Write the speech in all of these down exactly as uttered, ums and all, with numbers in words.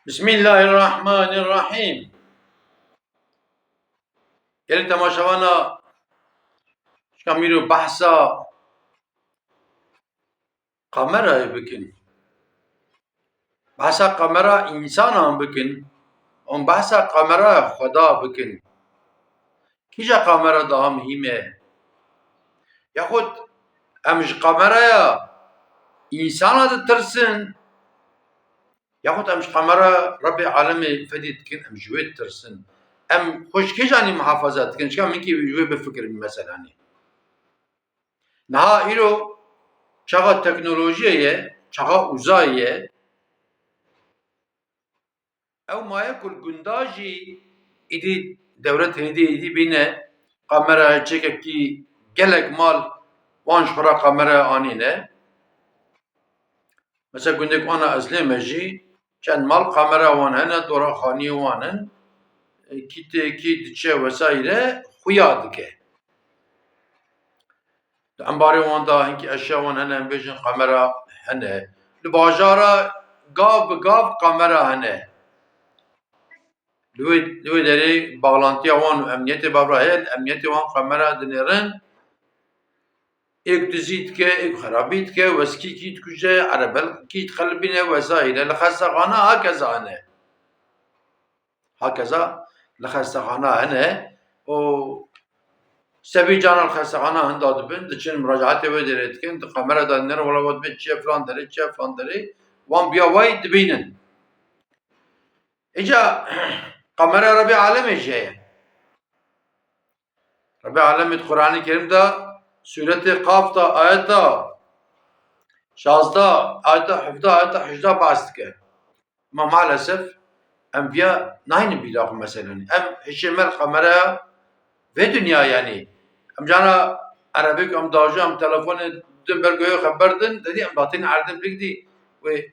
Bismillahirrahmanirrahîm. Gelî temaşevana, şika mîro behsa kamerayê bikin. Behsa kamera însanan bikin. Hûn behsa kamera Xweda bikin. Kîja kamera daha muhîm e? Yaxud em ji kameraya însana ditirsin, yaxud em ji kamera Rebbê alemê fedî dikin, em ji wê ditirsin. Em xwe ji kîjanî muhafaza dikin? Çika min kî ji wê bifikirin meselanî. Niha îro çaxa teknolojiyê ye, çaxa uzayê ye. Ew maye ku li gunda jî îdî dewlet hêdî îdî bîne kamera çekekî gelek mal wan ji xwe re kamera anîne. Mesela gundê ku ana ez lê me jî çend mal kamera wan hene, dora xaniyê wan in. Kî tê, kî diçe vesaire xuya dike. Di embarê wan de hinkî eşya wan hene, em bêjin kamera hene. Li bajara gav bi gav kamera hene. Li wê, li wê derê baxlantiya wan û emniyetê bavra heye, li emniyetê wan kamera dinêrin. Êk dizî dike, êk xerabî dike, weskîkî dikuje, erebelkî dixelibîne vesaire. Li xestexana hakeza hene. Hakeza li xestexana hene û sebî canan xestexana hinda dibin, diçin muracaetê wê derê dikin, di kamera de dinêrin, wela we dibê çiye filan derê, çiye filan derê, wan biya wayî dibînin. Îca kamera Rebê alemê jî heye. Rebê alemê di Quranê Kerim de sûretê Qaf de ayeta şazdeh, ayeta hevdeh, ayeta hejdeh behs dike. Ma maalesef em viya naynin bîra xwe meselanî. Em hişê me li kameraya vê dinya yanî. Em cana erebê ku em dajo em telefonê din ber goyê xwe berdin, dedî em batîn erdin bigdî wê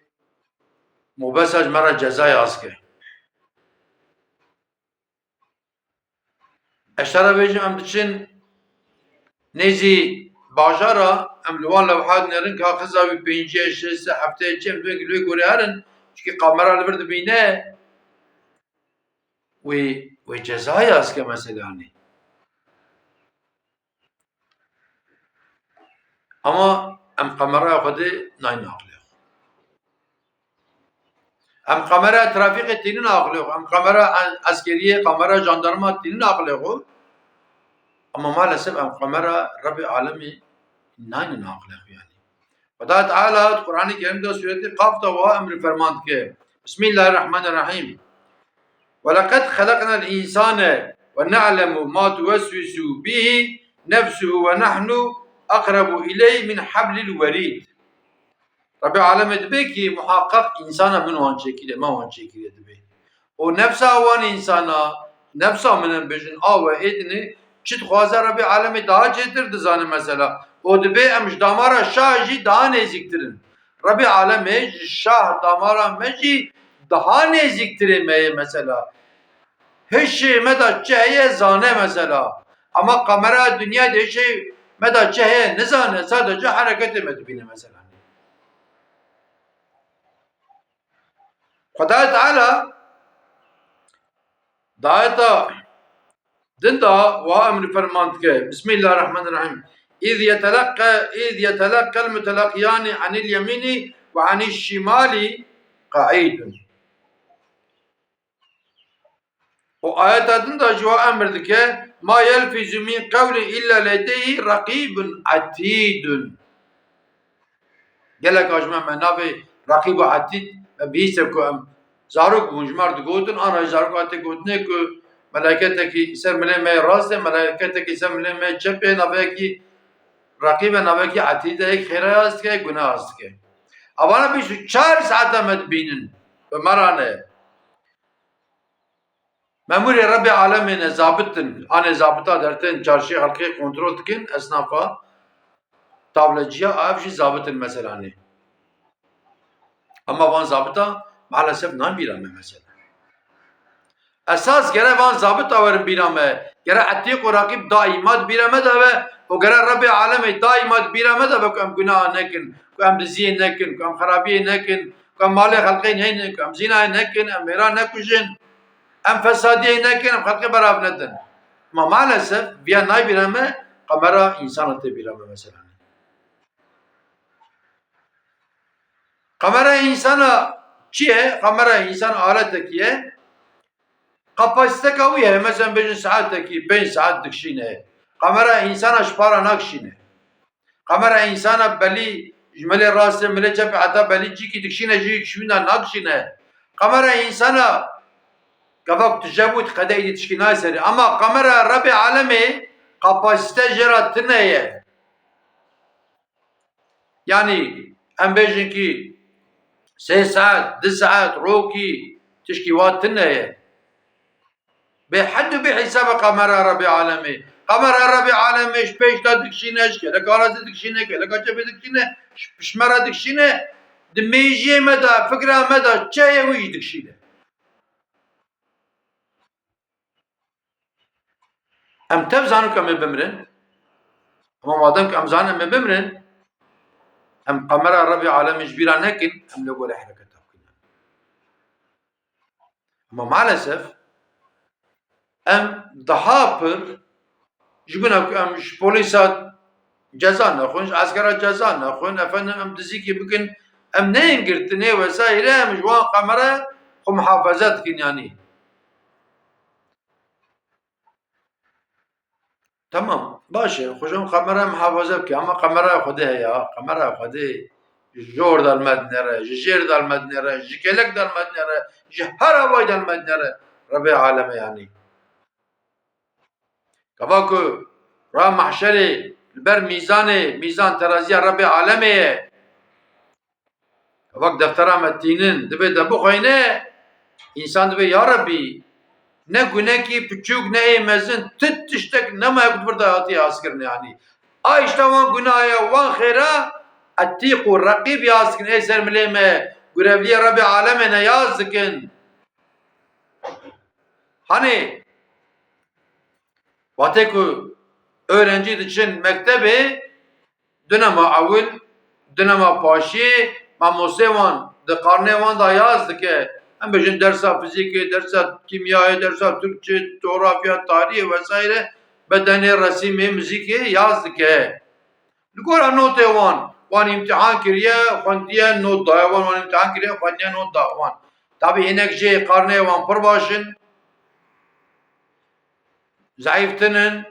mobesa ji me re cezayê aske. Ez te re bêjim, em diçin nêzî bajara, em li wan lewha dinêrin ka xiza wî pêncî ye, şêst e, heftê ye, çi em dibên ki li wê gorê herin, çikî kamera li vir dibîne, wê, wê cezayê aske meselanî. Ama em kameraya Xwedê naynin aqilê xwe. Em kamera trafîkê tînin aqilê xwe. Em kamera eskeriyê, kamera jandarma tînin aqilê xwe. Ama maalesef em kamera Rebê alemê naynin aqilê xwe yanî. Xweda Teala di Quranê Kerim de sûretê Qaf de wiha emrî ferman dike. Bismillahirrahmanirrahîm. "Ve lekad halaknel însane ve ne'lemu ma tuweswisu bihi nefsuhu ve nahnu aqrebu ileyhi min hablil werîd." Rebê alemê dibê ki muhaqqaq însana min wan çêkiriye, me wan çêkiriye dibê. Û nefsa wan însana, nefsa min em bêjin, a we êdinê, çi dixwaze Rebê alemê daha çêtir dizane mesela. Û dibê em ji damara şah jî daha nêzîktir in. Rebê alemê ji şah damara me jî daha nêzîktirê me ye mesela. Hişê me de çi heye zane mesela. Ama kamera dinyayê de hişê me de çi heye nizane, sadece hereketê me dibîne mesela. Xwedayê Teala di ayeta din de wiha emrî ferman dike. Bismillahirrahmanirrahîm. "Îz yetelekka, îz yetelekkel mutelekiyani anil yemîni ve anil şimali qaîdun." Û ayeta din de ji we emir dike, "Ma yelfizu min qewlin illa ledeyhi reqîbun etîdun." Gelek a ji me, me navê Reqîb û Etîd, me bihîste ku em zarok bûn, ji me re digotin, ana zarok hatê gotinê ku meleketekî ser milê me yê rast e, meleketekî ser milê me yê çep e, navekî Reqîb e, navekî Etîd e, yek xêrayê az dike, yek gunehê az dike. Evana bîst û çar saeta me dibînin, bi me re ne. Memûrê Rebê alemê ne, zabit in. Anê zabita dertên çarşî xelkê kontrol dikin, esnafa, tavleciya, ev jî zabit in meselanê. Ama van zabita maalesef nan bîra me mesela. Esas gere van zabita werin bîra me. Gere Etîq û Reqîb daîma di bîra me de be û gere Rebê alemê daîma di bîra me de be ku em gunaha nekin, ku em diziyê nekin, ku em xerabiyê nekin, Em malê xelkê neynin, em zînayê nekin, em mêra nekujin, em fesadiyê nekin, em xelkê berav nedin. Ma maalesef viya nayê bîra me, qemera însana tê bîra me mesela. Qemera însana çi ye? Qemera însan aletekî ye. Kapasiteka wî heye, mesela bêjin saetekî pênc saet dikişîne. Qemera însana ji para nakişîne. Qemera însana belî ji milê rastê, milê çepê heta belî cîkî dikişîne, jî ji wîna nakişîne. Qemera însana gava ku tu je bû, tu qede îdî tişkî nayê serî. Ama qemera Rebê alemê kapasite jê re tune ye. Yanî em bêjin kî sê saet, du saet, rokî tişkî wa tune ye. Bê hed û bê hîsab e qemera Rebê alemê. Qemera Rebê alemê ji pêş de dikişîne, ji kêleka rastê dikişîne, kêleka çepê dikişîne, ji pişme re dikişîne. Di mêjiyê me de, fikra me de çi heye wî jî dikişîne. Em tev zanin ku em ê bimirin. Ama madem ku em zanin em ê bimirin, em qemera Rebê alemê ji bîra nekin, em li gorî hereketa bikin. Ama maalesef em daha pir ji bona ku em ji polîsa ceza nexwin, ji eskera ceza nexwin, efendim em dizîkî bikin, em neyên girtinê vesaire, em ji wan qemera xwe muhafaza dikin yanî. Tamam, baş e. Xwe ji qemera muhafaza bike, ama qemera Xwedê heye, qemera Xwedê ji jor de li me dinêre, ji jêr de li me dinêre, ji kêlek de li me dinêre, ji her avayî de li me dinêre. Rebê alemê yanî. Gava ku ra mehşerê li ber mîzanê, mîzan teraziya Rebê alemê ye. Wek deftera me tînin, divê te bixweyne, însan divê, ya Rebî, ne gunekî piçûk, ne ê mezin, tu tiştek nemaye ku tu vir de hatiye haskirinê, yanî. A îşte wan gunaya, wan xêra, Etîq û Reqîb yaz dikin, ê ser milê me, gurevliyê Rebê alemê ne yaz dikin. Hanê, watê ku öğrenci diçin mektebê, Dinema ewil, dinema paşiyê, mamostê wan di qarnê wan de yaz dike. Em bêjin dersa fizîkê, dersa kîmyayê, dersa Tirkçe, coğrafya, tarihê vesaire, bedenê, resîmê, muzîkê yaz dike. Li gora notê wan, wan îmtihan kiriye, xwendiye, not daye wan, wan îmtihan kiriye, xwendiye, not da wan. Tabî hinek jê qarnê wan pir baş in. Zeîf tinin,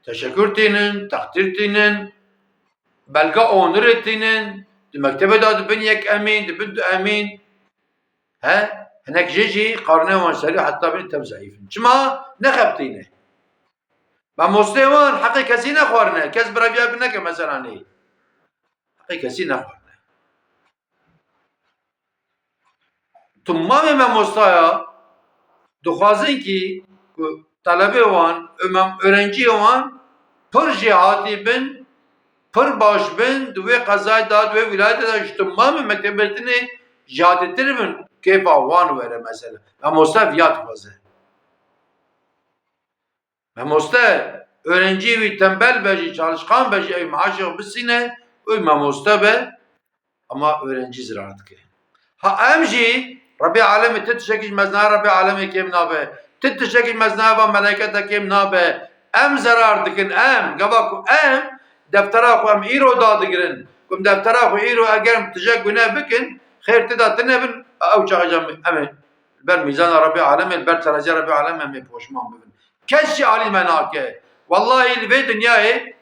teşekur tînin, teqdîr tînin, belga onurê tînin, di mektebê de dibin yek emîn, dibin du emîn. He? Hinek jê jî qarnê wan serî heta binî tev zeîf in. Çima? Nexebitîne. Mamostê wan heqê kesî nexwarine. Kes bi reviya ku neke mesela nê. Heqê kesî nexwarine. Timamê memostaya dixwazin kî ku telebê wan û mem-, öğrenciyê wan pir jêhatî bin, pir baş bin, di wê qezayê de, di wê wîlayetê de ji timamê mektebê tinê jêhatîtir bin, kêfa wan were mesela. Memosta viya dixwaze. Memoste, öğrenciyê wî tembel be jî, çalışkan be jî, ew maaşê xwe bisîne, ew memoste be, ama öğrenci zirar dike. Ha em jî, Rebê alemê ti tiştekî ji mezinaya Rebê alemê kêm nabe. Ti tiştekî ji mezinaya van meleketa kêm nabe. Em zerar dikin, em. Gava ku em deftera xwe em îro dadigirin. Ku em deftera xwe îro eger em tije gune bikin, xêr tê de tune bin, ew çaxê em, em ê li ber mîzana Rebê alemê, li ber teraziya Rebê alemê em ê poşman bibin. Kes jî alî me nake. Wellahî li vê dinyayê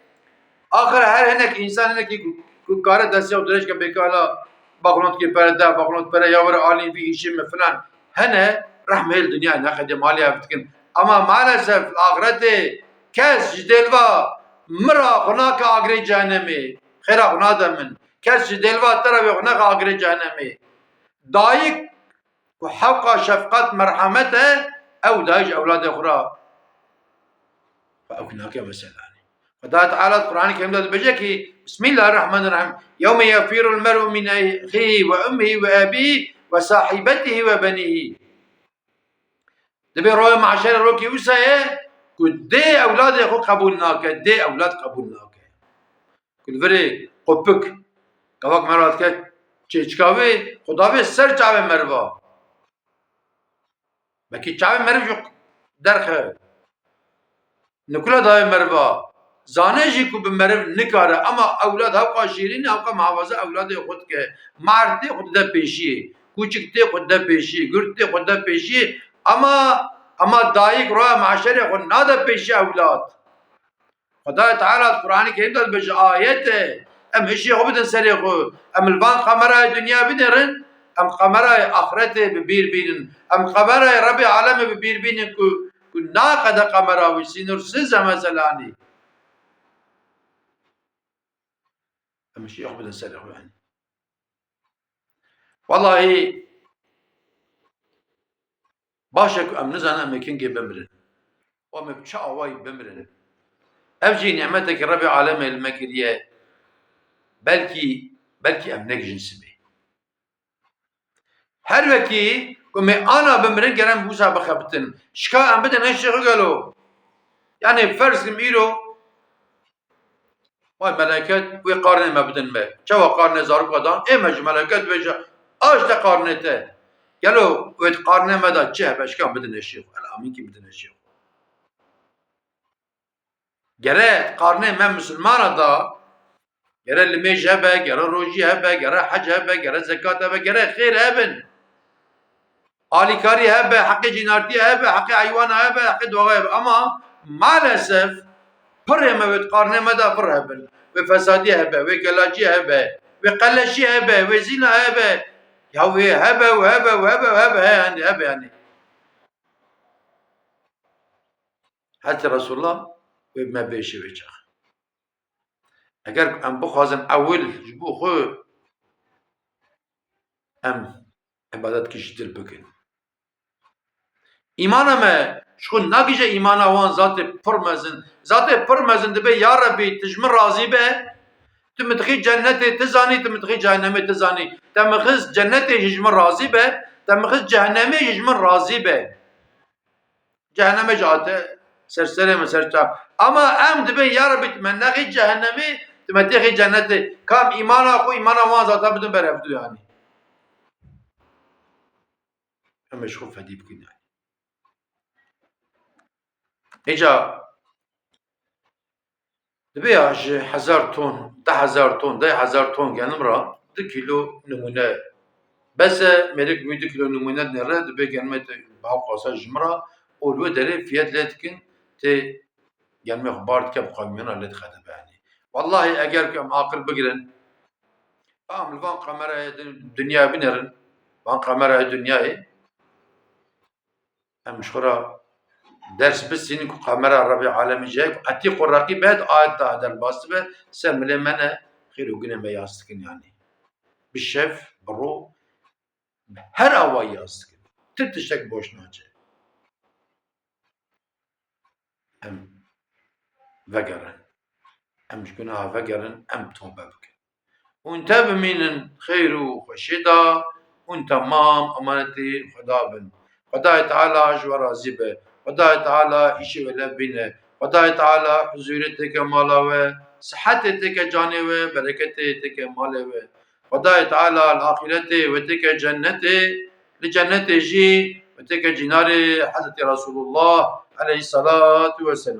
axir her hinek însan hinekî ku, ku kare destê xwe dirêj ke bêke, hala baxnot kê pere de, baxnot pere ya were alî vî îşê me filan. Hene rehmê li dinyayê neqedê malê ev dikin. Ama maalesef li axretê kes ji dêlva min re xwe nake agirê cehenemê. Xêra xwe nade min. Kes ji dêlva te re wê xwe nexe agirê cehenemê. Dayik ku hewqa şefqet, merhemet e, ew dayî ji ewladê xwe re xwe ew nake mesela. Xweda Teala di Qur'anê Kerîm de dibêje kî, Bismillahirrahmanirrahim, "Yewme yefirul mer'u min exihi ve ummihi ve abihi ve sahibetihi ve benihi." Dibê royê mahşerê rokê wisa ye ku dê ewladê xwe qebûl nake, dê ewlad qebûl nake. Ku li virê qopik, gava ku me re dike Çêçika wê, xwe dawê ser çavê meriva. Belkî çavê meriv jî derxe. Nikula dawê meriva. Zane jî ku bi meriv nikare, ama ewlad hewqa şîrîn e, hewqa muhafaza ewladê xwe dike. Mard tê xwe dide pêşiyê. Kûçik tê xwe dide pêşiyê. Gird tê xwe dide pêşiyê. Ama, ama dayik roya meşerê xwe nade pêşiya ewlad. Xwedayê Teala di Qur'anê Kerîm de dibêje, ayet e. Em hişê xwe bidin serê xwe. Em li van kamerayê dinya binêrin. Em kamerayê axretê bi bîr bînin. Em kamerayê Rebê Alemê bi bîr bînin ku, ku naqede kamera wî, sînorsiz e meselanî. Em hişê xwe bidin serê xwe yani. Wellahî baş e ku em nizanin em ê kengê bimirin. Û em ê bi çi awayî bimirin. Ev jî nîmetekî Rebê Alemê li me kiriye. Belkî, belkî em negijin sibê. Her wekî ku me ana bimirin, gere em wisa bixebitin. Şika em bidin hişê xwe gelo. Yani ferz kim îro Vay meleket, wê qarnê me bidin me. Çawa qarnê zaroka dan? Ê me ji meleket dibêje, aş te qarnê te. Gelo wê di qarnê me de çi hebe, şikan bidin hişê xwe. El amînkî bidin hişê xwe. Gere qarnê me misilmana da, gere limêj hebe, gere rojî hebe, gere hec hebe, gere zekat hebe, gere xêr hebin. Alîkarî hebe, heqê cînartiyê hebe, heqê heywana hebe, heqê doxa hebe. Ama maalesef pirê me wê di qarnê me de vir hebin. Wê fesadî hebe, wê kelacî hebe, wê qeleşî hebe, wê zîna hebe. Ya wê hebe û hebe û hebe û hebe, he, yani, hebe yani. Hezretî Resulullah wê me bêşê wê çax. Eger em bixwazin ewil ji bo xwe em îbadetkî ji dil bikin. Îmana me ji xwe nagije îmana wan zatê pir mezin. Zatê pir mezin dibe, ya Rebî, tu ji min razî be, tu min dixî cennetê, tu zanî, tu min dixî cehennemê, tu zanî. Te min xist cennetê jî ji min razî be, te min xist cehennemê jî ji min razî be. Cehennemê jî hate ser serê min, ser çav. Ama em dibên, ya Rebî, tu me nexî cehennemê, tu me têxî cennetê. Kam îmana xwe, îmana wan zata bidin ber hevdu yani. Em ê ji xwe fedî bikin yani. Îca Dibe ya ji hezar ton, deh hezar ton, deh hezar ton genim ra du kîlo nimûne bes e. Mêrik wî du kîlo nimûne dinêre, dibe genimê te bi hev qasa ji min ra û li wê derê fiyet lê dikin, tê genimê xwe bar dike, bi kamyona lê dixe dibe yani. Wellahî eger ku em aqil bigirin, em li van kamerayê din-, dinyayê binêrin, van kamerayê dinyayê, Em ji xwe re ders bistînin ku kamera Rebê Alemî jê ku Etîqu Reqîb e, di ayet de derbas dibe, ser milê me ne, xêr û gunê me yaz dikin yani. Bi şev, bi ro, bi her awayî yaz dikin. Ti tiştek boş naçe. Em vegerin. Em ji gunaha vegerin, em tobe bikin. Hûn te bimînin xeyr û xweşiyê de, hûn temam emanetê Xweda bin. Xwedayê Teala ji we razî be. Xwedayê Teala îşê we lev bîne. Xwedayê Teala huzûrê têke mala we, sihetê têke canê we, bereketê têke malê we. Xwedayê Teala li axîretê we têke cennetê, li cennetê jî we têke cînarê Hezretî Resulullah aleyhisselatu vesselam.